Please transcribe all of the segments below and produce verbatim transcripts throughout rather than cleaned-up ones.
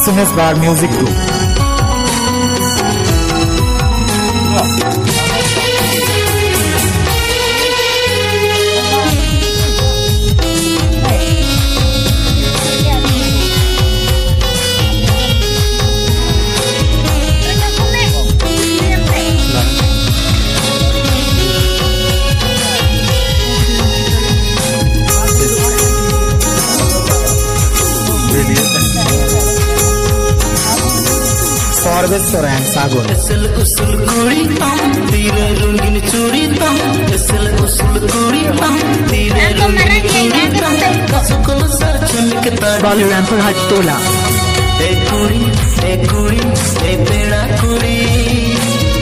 Sunesh Bar Music Group. ᱥᱚᱨᱵᱮᱥ Soren ᱥᱟᱹᱜᱩᱱ᱾ ᱮᱥᱮᱞ ᱩᱥᱩᱞ ᱠᱩᱲᱤ ᱛᱟᱢ, ᱛᱤᱨᱮ ᱨᱚᱝᱜᱤᱱ ᱪᱩᱲᱤ ᱛᱟᱢ, ᱮᱥᱮᱞ ᱩᱥᱩᱞ ᱠᱩᱲᱤ ᱛᱟᱢ, ᱛᱤᱨᱮ ᱨᱚᱝᱜᱤᱱ ᱪᱩᱲᱤ ᱛᱟᱢ, ᱠᱟᱥᱚ ᱠᱚᱞᱚ ᱥᱟᱪᱷᱟ ᱢᱤᱠ ᱛᱟᱲ᱾ ᱵᱟᱞᱩᱨᱟᱢᱯᱩᱨ ᱦᱟᱴ ᱴᱚᱞᱟ᱾ ᱮ ᱠᱩᱲᱤ, ᱮ ᱠᱩᱲᱤ, ᱮ ᱯᱮᱲᱟ ᱠᱩᱲᱤ,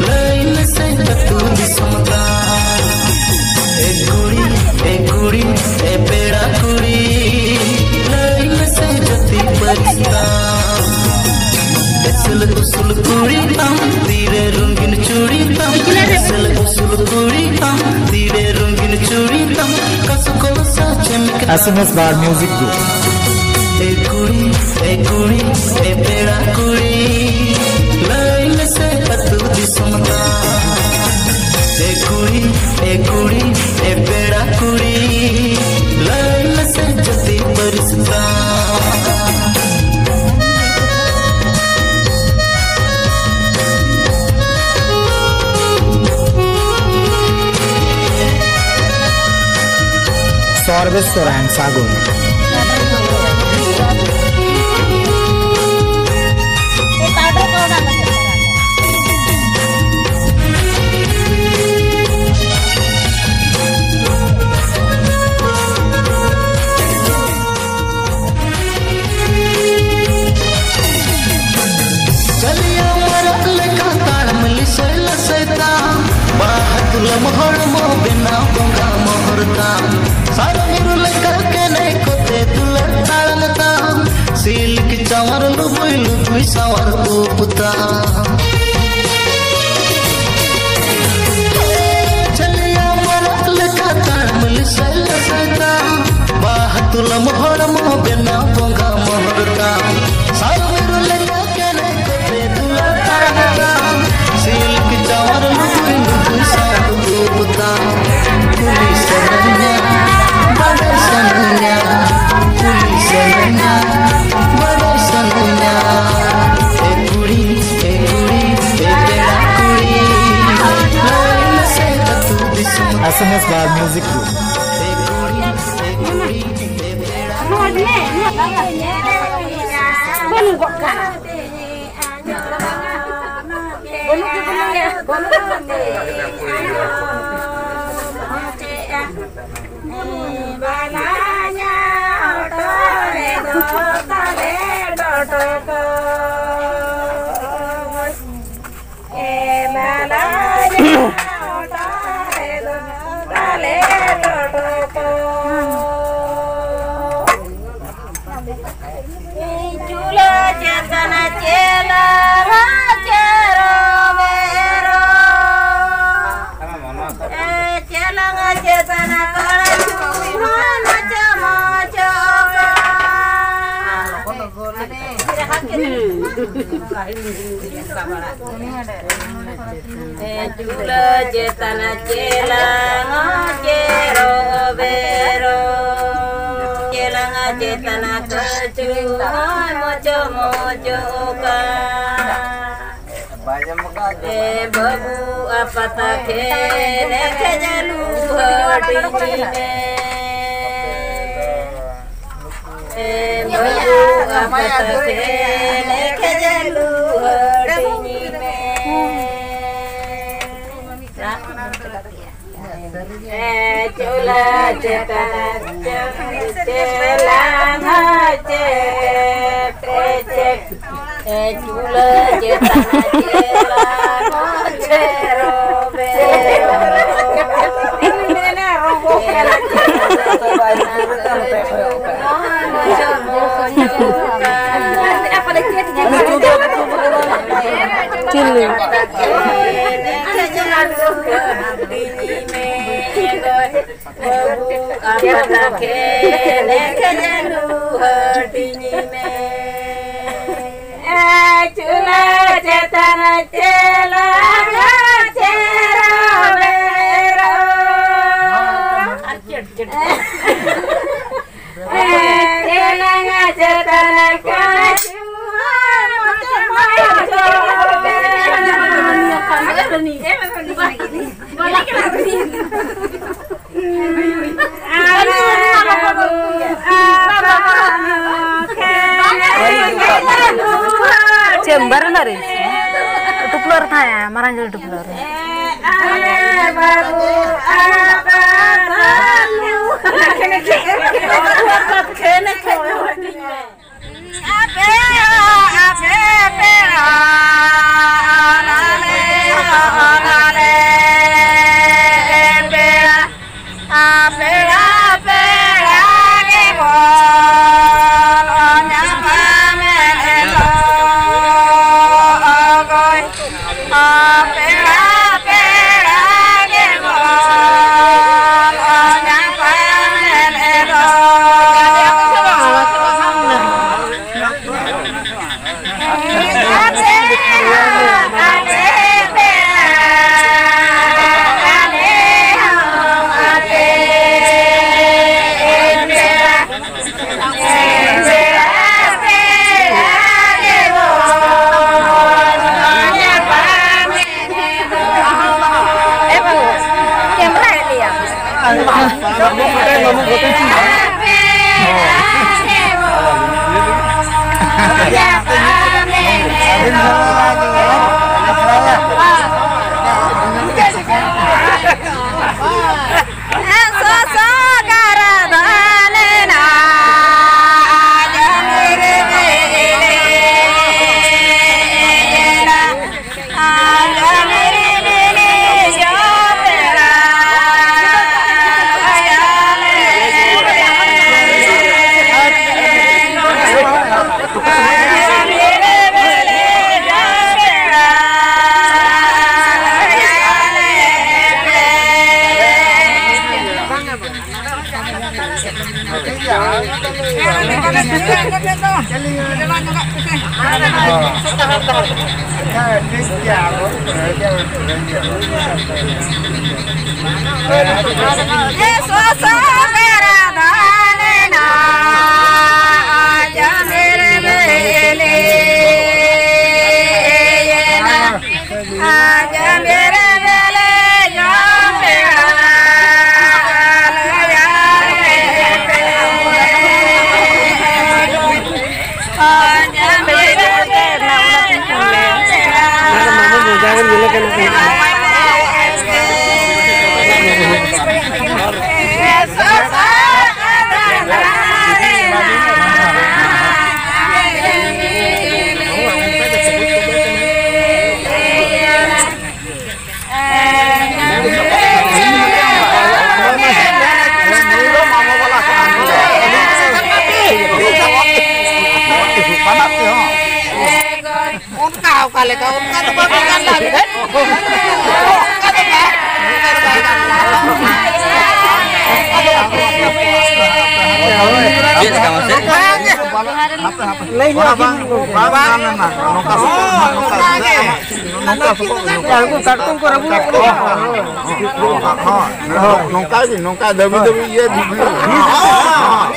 ᱞᱟᱹᱭ ᱢᱮᱥᱮ ᱟᱹᱛᱩ ᱫᱤᱥᱚᱢ ᱛᱟᱢ᱾ ᱮ ᱠᱩᱲᱤ, ᱮ ᱠᱩᱲᱤ, ᱮ ᱯᱮᱲᱟ ᱠᱩᱲᱤ, ᱞᱟᱹᱭ ᱢᱮᱥᱮ ᱡᱟᱹᱛᱤ ᱯᱟᱹᱨᱤᱥ ᱛᱟᱢ᱾ ᱮᱥᱮᱞ ᱩᱥᱩᱞ ᱠᱩᱲᱤ ᱛᱟᱢ, ᱛᱤᱨᱮ ᱨᱚᱝᱜᱤᱱ ᱪᱩᱲᱤ ᱛᱟᱢ᱾ ᱮᱥᱮᱞ ᱩᱥᱩᱞ ᱠᱩᱲᱤ ᱛᱟᱢ, ᱛᱤᱨᱮ ᱨᱚᱝᱜᱤᱱ ᱪᱩᱲᱤ ᱛᱟᱢ᱾ ᱠᱟᱥᱚ ᱠᱚᱞᱚ ᱥᱟᱪᱷᱟ ᱢᱤᱠ ᱮᱥ ᱮᱢ ᱮᱥ ᱵᱟᱨ ᱢᱤᱭᱩᱡᱤᱠ ᱜᱨᱩᱯ᱾ ᱮ ᱠᱩᱲᱤ, ᱮ ᱠᱩᱲᱤ, ᱮ ᱯᱮᱲᱟ ᱠᱩᱲᱤ, ᱞᱟᱹᱭ ᱢᱮᱥᱮ ᱟᱹᱛᱩ ᱫᱤᱥᱚᱢ ᱛᱟᱢ᱾ ᱮ ᱠᱩᱲᱤ, ᱮ ᱠᱩᱲᱤ, ᱮ ᱯᱮᱲᱟ ᱠᱩᱲᱤ, ᱞᱟᱹᱭ ᱢᱮᱥᱮ ᱡᱟᱹᱛᱤ ᱯᱟᱹᱨᱤᱥ ᱛᱟᱢ᱾ ᱥᱚᱨᱵᱮᱥ ᱥᱚᱨᱮᱱ ᱥᱟᱹᱜᱩᱱ᱾ ᱪᱟᱹᱞᱤᱭᱟ ᱢᱟᱨᱟᱜ ᱞᱮᱠᱟ ᱛᱟᱲᱟᱢ ᱞᱤᱥᱟᱹᱭ ᱞᱟᱥᱟᱭ ᱛᱟᱢ, ᱵᱟᱦᱟ ᱛᱩᱞᱟᱹᱢ ᱦᱚᱲᱢᱚ ᱵᱮᱱᱟᱣ ᱵᱚᱸᱜᱟ ᱢᱚᱦᱚᱨ ᱛᱟᱢ᱾ ᱥᱟᱨᱚ ᱢᱤᱨᱩ ᱞᱮᱠᱟ ᱠᱮᱱᱮ ᱠᱚᱛᱮ ᱮᱥ ᱮᱢ ᱮᱥ ᱵᱟᱨ ᱢᱤᱭᱩᱡᱤᱠ ᱨᱩᱢ᱾ ᱵᱟᱹᱱᱩᱜᱚᱜ ᱠᱟᱱᱟ᱾ ᱵᱟᱹᱱᱩᱜ ᱜᱮ ᱵᱟᱹᱱᱩᱜ ᱜᱮ᱾ ᱵᱟᱹᱱᱩᱜ ᱜᱮ ᱵᱟᱹᱱᱩᱜ ᱜᱮ᱾ ᱪᱩᱞᱟᱹ ᱪᱮᱛᱟᱱ ᱪᱮᱞᱟ ᱪᱮᱨᱚ ᱢᱮᱨᱚ᱾ ᱮ ᱪᱮᱞᱟᱝ ᱪᱮᱛᱟᱱ ᱠᱚᱲᱟ ᱪᱩᱞᱦᱟᱹ ᱢᱚᱪᱚ ᱢᱚᱪᱚ᱾ ᱪᱩᱞᱟᱹ ᱪᱮᱛᱟᱱ ᱪᱮᱞᱟᱝ ᱪᱮᱨᱚ ᱵᱮᱨᱚ᱾ ᱪᱮᱞᱟᱝ ᱪᱮᱛᱟᱱ ᱠᱟᱹᱪᱩ ᱢᱚᱪᱚ ᱢᱚᱪᱚ ᱠᱟ᱾ ᱮ ᱵᱟᱹᱵᱩ ᱟᱯᱟᱛᱟ ᱠᱷᱮᱞᱮ ᱠᱷᱮᱡᱟᱞᱩ ᱦᱟᱹᱴᱤᱧ ᱢᱮ᱾ ᱮ ᱵᱟᱹᱵᱩ ᱟᱯᱟᱛᱟ ᱠᱷᱮᱞᱮ ᱠᱷᱮᱡᱟᱞᱩ ᱦᱟᱹᱴᱤᱧ ᱢᱮ᱾ ᱮ ᱪᱩᱞᱦᱟᱹ ᱪᱮᱛᱟᱱ ᱪᱮᱞᱟᱝ ᱪᱮᱯᱮ ᱪᱮᱯ᱾ ᱮ ᱪᱩᱞᱦᱟᱹ ᱪᱮᱛᱟᱱ ᱪᱮᱞᱟᱝ ᱪᱮᱨᱚ ᱵᱮᱨᱚ᱾ ᱪᱤᱞᱤ? ᱵᱟᱹᱵᱩ ᱟᱯᱟᱛᱟ ᱠᱷᱮᱞᱮ ᱠᱷᱮᱡᱟᱞᱩ ᱦᱟᱹᱴᱤᱧ ᱢᱮ᱾ ᱮ ᱪᱩᱞᱦᱟᱹ ᱪᱮᱛᱟᱱ ᱪᱮᱞᱟᱝ ᱪᱮᱨᱚ ᱵᱮᱨᱚ᱾ ᱮ ᱪᱮᱞᱟᱝ ᱪᱮᱛᱟᱱ ᱠᱟᱹᱪᱩ ᱢᱚᱪᱚ ᱢᱚᱪᱚ᱾ ᱪᱮᱢᱵᱟᱨ ᱨᱮᱱᱟᱜ ᱨᱮ ᱴᱩᱯᱞᱟᱹ ᱨᱮ ᱛᱟᱦᱮᱸ ᱢᱟᱨᱟᱝ ᱡᱳᱨ ᱴᱩᱯᱞᱟᱹ ᱨᱮ᱾ ᱡᱟᱦᱟᱸ ᱵᱚᱱ ᱧᱮᱞᱮ ᱠᱟᱱᱟ᱾ ᱚᱱᱠᱟ ᱚᱠᱟ ᱞᱮᱠᱟ? ᱚᱱᱠᱟ ᱫᱚ ᱵᱟᱝ ᱜᱟᱱ ᱞᱟᱹᱜᱤᱫ᱾ ᱚᱱᱠᱟ ᱫᱚ ᱵᱟᱝ, ᱚᱱᱠᱟ ᱫᱚ ᱵᱟᱭ ᱜᱟᱱᱚᱜᱼᱟ᱾ ᱪᱮᱫ ᱞᱮᱠᱟ ᱢᱟᱥᱮ? ᱞᱟᱹᱭ ᱧᱚᱜ ᱵᱟᱝ, ᱵᱟᱝ, ᱵᱟᱝ, ᱵᱟᱝ, ᱱᱚᱝᱠᱟ ᱥᱚᱯᱚᱦᱚᱫ, ᱱᱚᱝᱠᱟ ᱱᱚᱝᱠᱟ ᱥᱚᱯᱚᱦᱚᱫ, ᱱᱚᱝᱠᱟ ᱩᱱᱠᱩ ᱠᱟᱴᱠᱚᱢ ᱠᱚ ᱨᱟᱹᱯᱩᱫ ᱠᱚᱣᱟ᱾ ᱦᱳᱭ, ᱱᱚᱝᱠᱟ ᱜᱮ, ᱱᱚᱝᱠᱟ ᱫᱟᱹᱵᱤ ᱫᱟᱹᱵᱤ ᱤᱭᱟᱹ ᱵᱷᱤᱰᱤᱭᱳ᱾ ᱦᱳᱭ,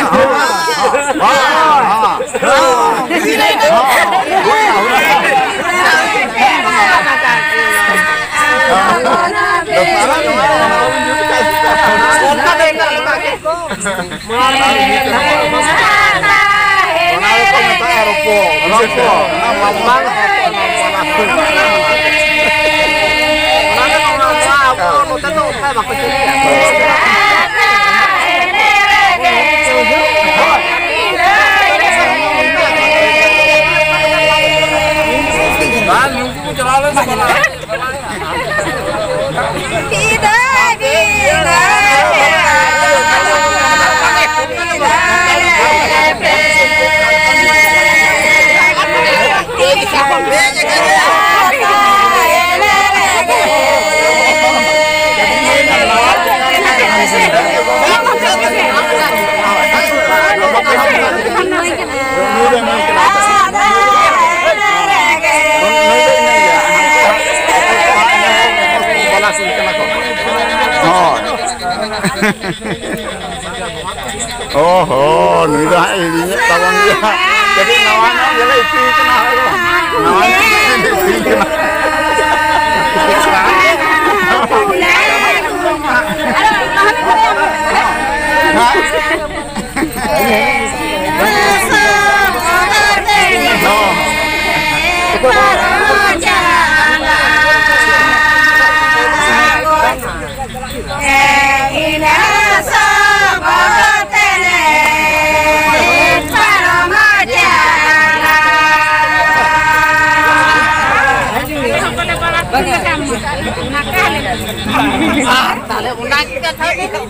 ᱦᱳᱭ, ᱦᱳᱭ, ᱦᱳᱭ᱾ ᱚᱱᱟ ᱫᱚᱠᱚ ᱢᱮᱛᱟᱜᱼᱟ ᱨᱚᱯᱚᱜ᱾ ᱨᱚᱯᱚᱜ᱾ ᱚᱱᱟ ᱵᱟᱝ ᱨᱚᱯᱚᱜ, ᱚᱱᱟ ᱵᱟᱝ ᱨᱚᱯᱚᱜ᱾ ᱚᱱᱟ ᱫᱚ ᱱᱚᱣᱟ, ᱱᱚᱣᱟ ᱟᱵᱚ ᱱᱚᱛᱮ ᱫᱚ ᱚᱱᱠᱟ ᱵᱟᱠᱚ ᱪᱟᱹᱞᱩᱭᱟ᱾ ᱟᱨ ᱱᱩᱠᱩ ᱠᱚ ᱪᱟᱞᱟᱣ ᱞᱮᱱ ᱛᱟᱵᱚᱱᱟ᱾ ᱦᱳᱭ᱾ ᱚ ᱦᱚᱸ, ᱱᱩᱭ ᱫᱚ ᱦᱟᱸᱜ ᱦᱤᱲᱤᱧᱮᱫ ᱛᱟᱵᱚᱱ ᱜᱮᱭᱟ᱾ ᱠᱟᱹᱴᱤᱡ ᱱᱟᱣᱟ ᱧᱚᱜ ᱜᱮᱞᱮ ᱤᱯᱤ ᱠᱟᱱᱟ, ᱦᱳᱭ ᱵᱟᱝ? ᱱᱟᱣᱟ ᱧᱚᱜ ᱜᱮᱞᱮ ᱤᱯᱤ ᱠᱟᱱᱟ᱾ ᱟᱨ ᱛᱟᱦᱞᱮ ᱚᱱᱟ ᱜᱮ ᱠᱟᱛᱷᱟ ᱫᱚ᱾